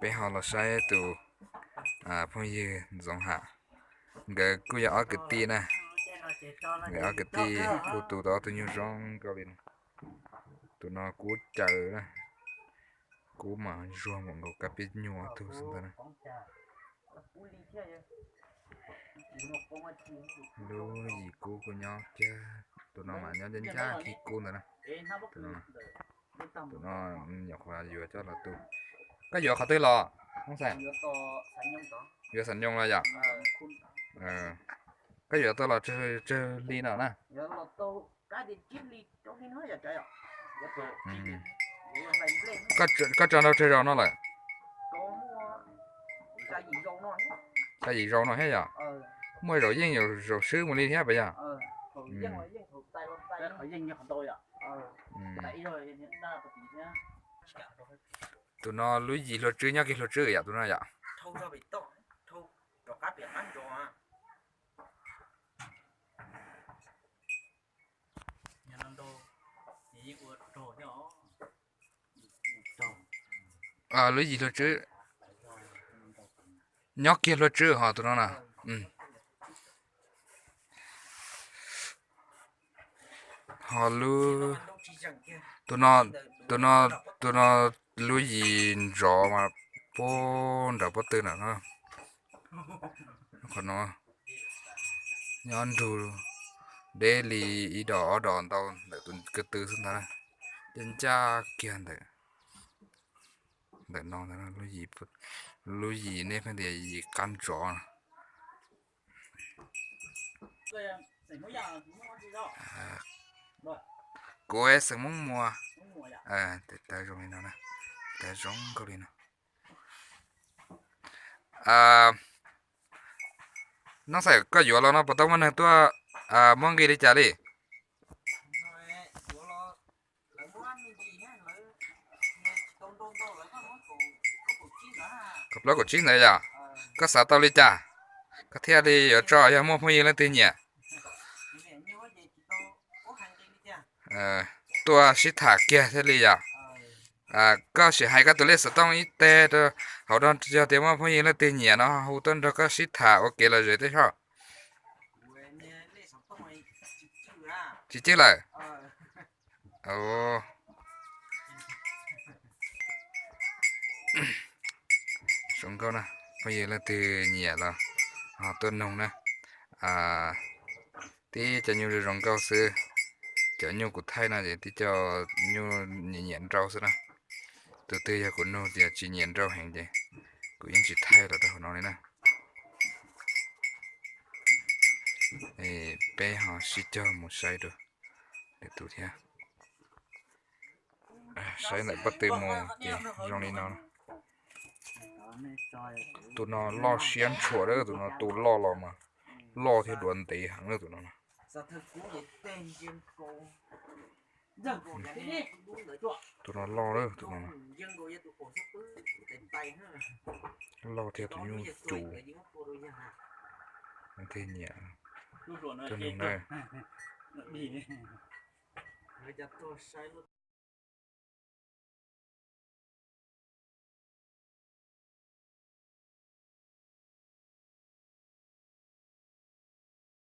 Peb ho los saib tus phooj ywg Ntxoov Ham, nkawd kuj yog ob kwv tij na. Nkawd ob kwv tij kuj tu tau ob tug nyuj zoo nkauj li no. Tus no kub caws na, kub mas zuag npaum nkaus kab pib nyuj ob tug xwb ntag na. Lub yim kub kuj nyob kiag, tus no mas nyob ncaj ncaj kiag kub ntawd na. Tus no nyuam qhuav yuav coj los tu. Koj yuav qhov twg los? Yuav xam nyoos los yom? Koj yuav tau los tsawg hli no na? Koj tso nrau tsawg zaus no lawm? Xya yim zaus no thiab yom? Muaj zaus yeej zaus swb mus li thiab puas yog? Tus no lub yim hlua tswb nyob kiag hlua tswb yom, tus no yom? Lub yim hlua tswb, nyob kiag hlua tswb ho tus no na. Ho lub, tus no, tus no, tus no lub yim ntsov mas puag nram pob tw na. Qhov no nyob nrug deb li ib dos ob dos ntau ntawm tus ko tw xwb ntag. Ncaj ncaj kiag ntawm, ntawm no ntag, lub yim nej pheej tias yim qab ntsov. Kuv xeem Hmoob Muas. Tes taw zoo li no, tes taw zoo nkauj li no. Nov xaim koj yuav los no puas tau muaj neeg tuaj muab nqi li cas li? Kaum plaub kaum tsib ntawd yom? Koj xav tau li cas koj thiaj li yuav tso, yog muaj phooj ywg leej twg nyiam tuaj sib tham kiag thiaj li yom? Koj sim hais koj tus lej xov tooj ib teg rau hauv no, yog tias muaj phooj ywg leej twg nyiam no hu tuaj nrog koj sib tham ua kev lom zem tej zaum. Tsis cwj lawm. Zoo nkauj na, phooj ywg leej twg nyiam los ho tuaj noog na. Tib cov nyuj zoo zoo nkauj xwb. Cov nyuj kuv thaij no ces tib cov nyuj nyiam nyiam nrau xwb na. Tus twg yog kuv nug tias tsis nyiam nrau heev ces kuv yeej tsis thaij los rau hauv no li na. Peb ho sib cog mus saib dua lwm tus thiab. Saib ntawm pob tw mus ces zoo li no. Tus no loj siab ntshua, tus no tus loj los mas loj thiab duav ntev heev tus no. Tus no loj, tus no loj thiab tus nyuj cus. Thiaj nyiam. Tuaj nug na.